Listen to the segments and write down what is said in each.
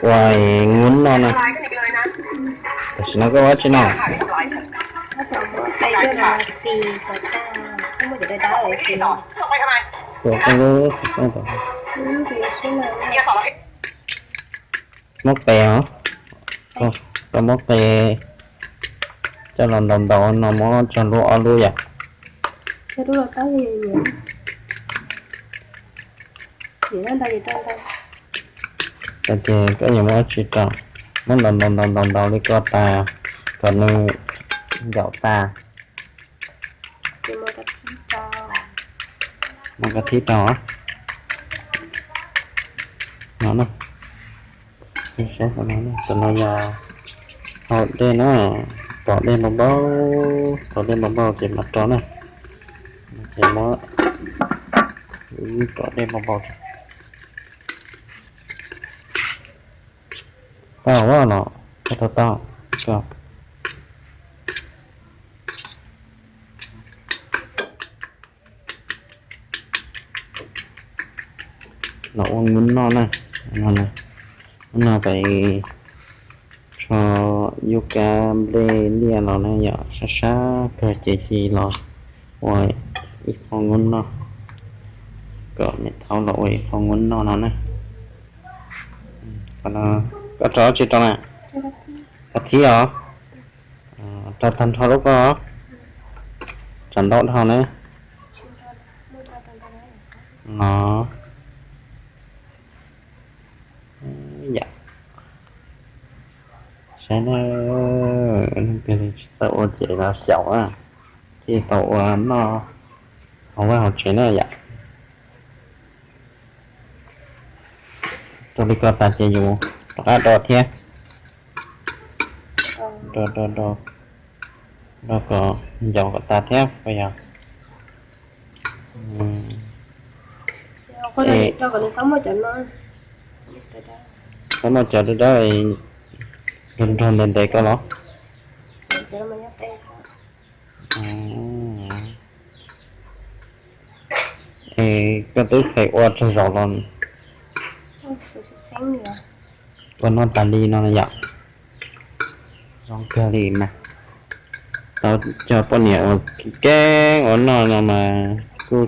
Ua, nub no na, tam sim no koj ua dab tsi no? Ua koj lub xov tooj tod. Muab qe os. Koj muab qe coj los ntaus ntaus no muab tso lub ob lub yom. Ces koj yuav muab dab tsi rau, muab ntaus ntaus ntaus ntaus ntaus li ko tas kom nws ncaum tas. Muab koj thib rau no. Saib, tam no yog haus dej na, tom dej npau npau, tom dej npau npau ces mam rau na. Ces muab tom dej npau npau. Tau no, tau tau tau. Los ua nub noj na. Nub no pem tso yub kab nplej liaj los na yom, sab sab kawg ces cia los ua ib qho nub noj, kom niam thaub los ua ib qho nub noj no na. Koj rau dab tsi rau na? Koj thib os. Rau tag nrho lub koj, tsam ntau dhau na. No yom, saib na, leej twg tsis txawj ua ces los xyaum na, thiaj tau ua noj hauv vaj hauv tsev na yom. Rau li ko tas ces yus rov qab do thiab. Do do do, do kom ncaus kom tas thiab puas yog? Txhob muaj cov dawb dawb, nrog nrog ntev ntev ko los. Es koj twb kheev ua tsawg zaus los? Ua noj tas li no yom. Zoo kawg li mas. Tau cov poj niam uas keeb ua noj no mas kuj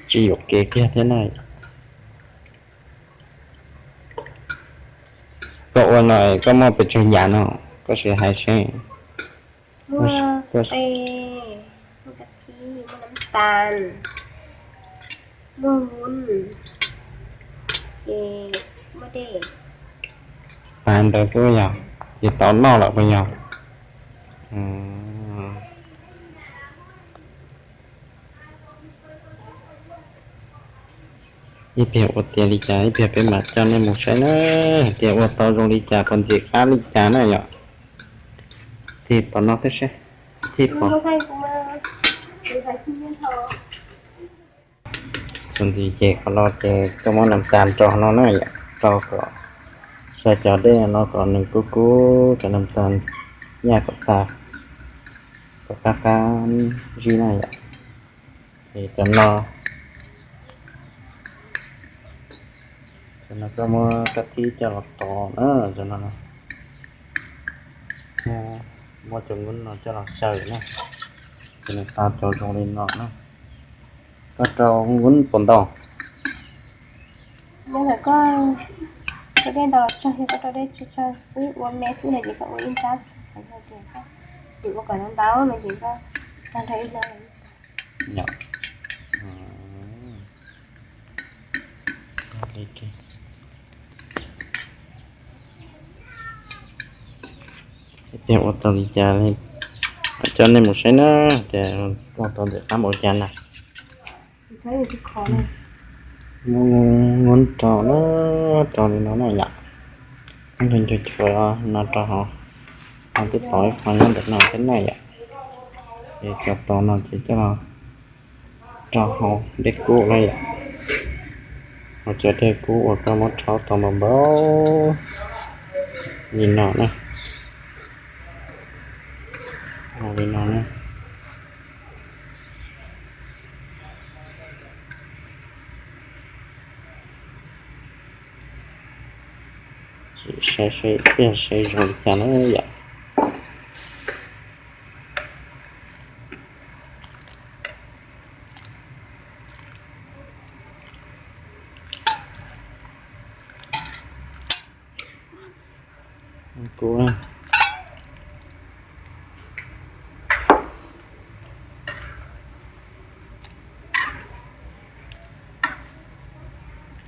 tsis yuam kev kiag thiab na. Koj ua no koj muaj pes tsawg yam no, koj sim hais seb. Muaj qe, muaj kab thib, muaj nab tas, muaj nub, ces muaj dej. Tas ntawd xwb yog ces tau noj lawm puas yog? Ib pliag ua tiav li cas ib pliag peb mam coj nej mus saib na, hais tias ua tau zoo li cas, puas ntxim qab li cas na yom. Tig pov no tib si, tig pov. Txuas ntxiv ces qhov no ces koj muab nab tas rau no na yom, rau kom xyaw cov dej no kom nws kub kub, cov nab tas yaj kom tas, kom qab qab zib na yom. Ces cov no, cov no koj muab kab thib coj los tov na, cov no muab cov nub no coj los xyaw na, ces nws tau cov zoo li no na. Koj rau nub puas ntau? Yog tias koj rau dej ntau los tsawg, yog koj rau dej tsawg tsawg, wb ua me xwb no ces koj ua ib nrab, yog tias koj ua kom ntau ntau no ces koj tag nrho ib zaug. Tias ua tau li cas li, coj nej mus saib na, tias ua tau ntxim qab npaum cas na. Nub rau na, rau li no na yom. Nub ncu ncu no rau hauv, no twb tau ib qho nyob ntawm no thiab na yom. Ces cov tau no ces coj los rau hauv dej kub na yom. Hauv cov dej kub uas koj muab rhaub tau npau npau li no na. Li no na. Saib, saib zoo li cas na yom. Kuv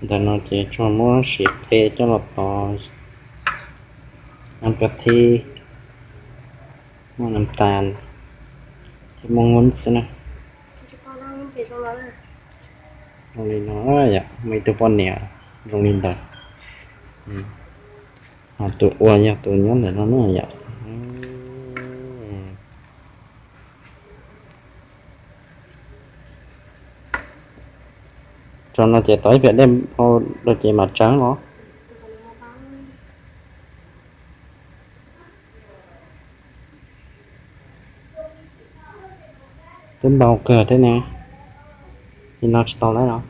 ntawm no ces tsuas muab siav qe coj los tov, nam kas thib, muaj nam tas thiab muaj ngub xwb na. Zoo li no yom, muaj ib tug poj niam zoo li ntawd. Ho tus ua yog tus nyob ntawm no na yom. Tso no ces tov ib pliag dej hau rau ces mam tsav los. Twb npau kawg thiab ne. Li no tsis tau laib los?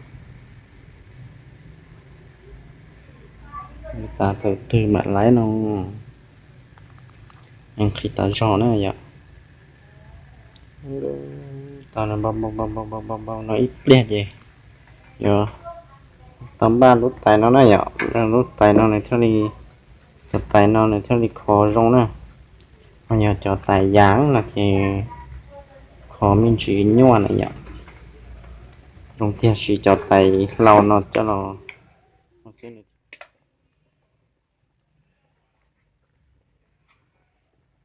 Tas thaum twg mam laib no? Nqhis tas zog na yom. Tau npau npau npau npau no ib pliag ces yuav tau npaj lub tais no na yom. Lub tais no nws thiaj li, cov tais no nws thiaj li khov zoo na. Ho yog cov tais yas no ces khov me ntsis nyuaj na yom. Zoo tiag siv cov tais hlau no coj los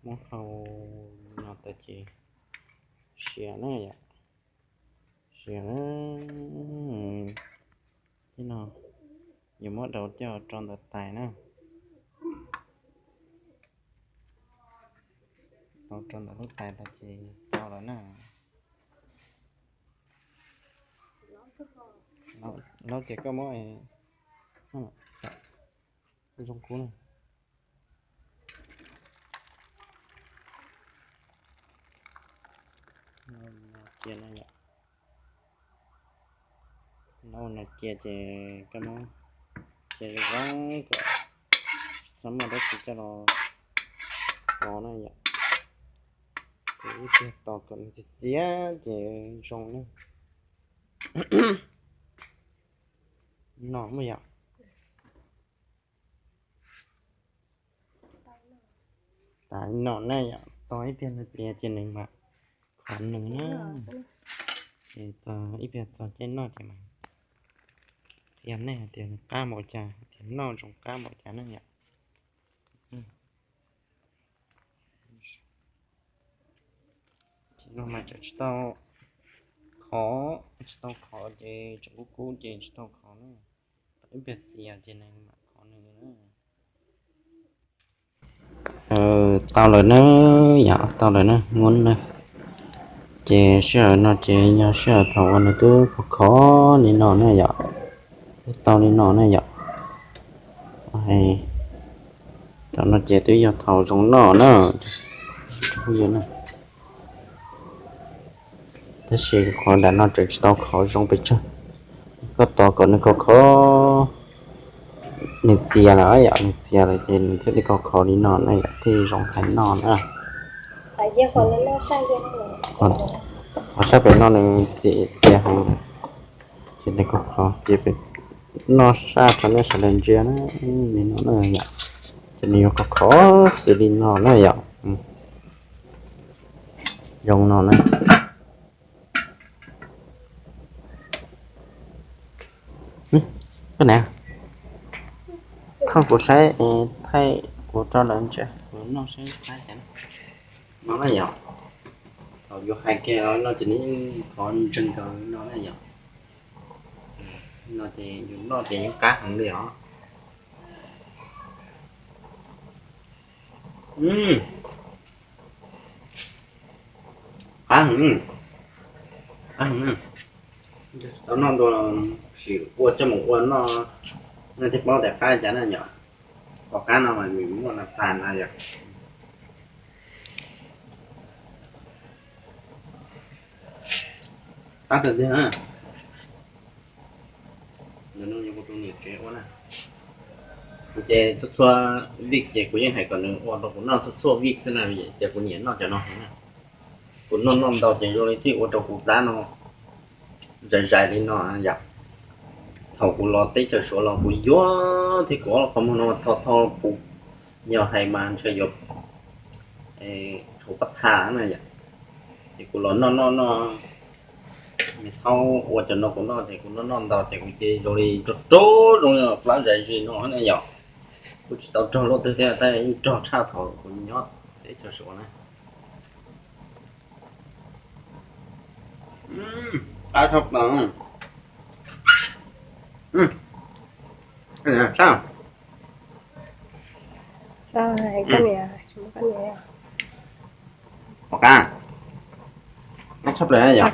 muab hau no tas ces siav na yom. Siav na. Tib no yuav muab daus coj rau ntawm tais na. Daus rau ntawm lub tais tas ces tau lawm na. Laub ces koj muab zoo kub na. Cia no yom. Laub no cia ces koj muab cia zoo zoo kom tsis txhob muaj dab tsi coj los tov na yom. Ces ib pliag tos kom nws txias txias ces zoo na. No muaj yom. Tas no na yom, tos ib pliag nws txias ces nws mam khov nws na. Ces txog ib pliag txog caij noj ces mam qhia nej hais tias nws qab npaum cas, tias noj zoo qab npaum cas na yom. Tsis no mas tseem tsis tau khov, tsis tau khov ces tseem kub kub ces tsis tau khov na. Ib pliag txias ces nws mam khov nws na. Tau lawm na yom, tau lawm na, ngub na. Ces sij hawm no ces yog sij hawb thaum uas nws twb khov khov li no na yom, twb tau li no na yom. Thaum no ces twb yog thaum zoo noj na. Tab sis qhov nram no tseem tsis tau khov zoo pes tsawg. Koj tos kom nws khov khov, nws txias lawm yom, nws txias lawm ces nws thiaj li khov khov li no na yom, thiaj zoo hais noj na. Qhov sab pem no nws txias txias heev, ces nws khov khov ces pem noj saj rau nej sawv daws ntsia na, li no na yom. Ces nws yuav khov khov xws li no na yom. Zoo no na. Koj na, thaij kuv saib, thaij kuv rau lawv ntsia kuv noj saib qab cas no na yom. Thaum yus hais kiag no ces nws yeej khov ntseeg kawg no na yom. No ces yus noj ces yeej qab heev li os. Qab heev, qab heev. Tau noj dua los sim ua coj mus ua noj, nej thiaj paub tias qab cas na yom. Qhov qab no mas nws muaj nas tas na yom. Qab kawg tiag na. Ntawm no yog kuv tus niam tsev ua na. Kuv ces txhua txhua vij ces kuv yeej hais kom nws ua rau kuv noj txhua txhua vij xwb na, ces kuv nyiam noj cov no heev na. Kuv noj noj ntau ces zoo li thiaj ua rau kuv plab no zais zais li no yom. Thaum kuv los teb chaws Suav los kuv yuav thiab kuv ob qhov muag no tho tho kuv, yog hais mas ntshe yuav tshuav pob txha na yom. Ces kuv los noj noj noj, me thaub ua cov no kuv noj ces kuv noj noj ntau ces kuv cia li zoo li rog rog zoo li plab zais zis no na yom. Kuv tsis tau rog luaj twg thiab tab yeej rog tshaj thaum kuv nyob teb chaws Suav na. Plab tshaj plaws. Pom qab, plab tshaj plaws yom.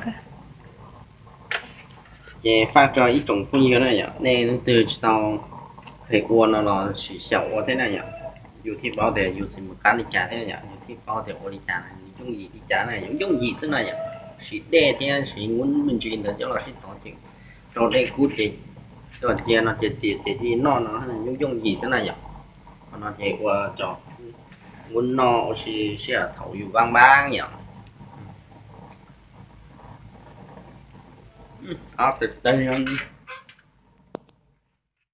Ces faj rau ib tsoom phooj ywg na yom, nej leej twg tsis tau kheev ua no los sim xyaum ua thiab na yom. Yus thiaj paub tias yus txiv mus qab li cas thiab yom, yus thiaj paub tias ua li cas nws yooj yim li cas na, yooj yooj yim xwb na yom. Siv dej thiab siv nqub me ntsis ntawd coj los sib tov ces rau dej kub ces rau cia no ces txiav ces cia li noj no yooj yooj yim xwb na yom. Qhov no ces ua cov nqub noj ua si sij hawm thaum yus vaaj vaab yom. Ob tawg tawg yog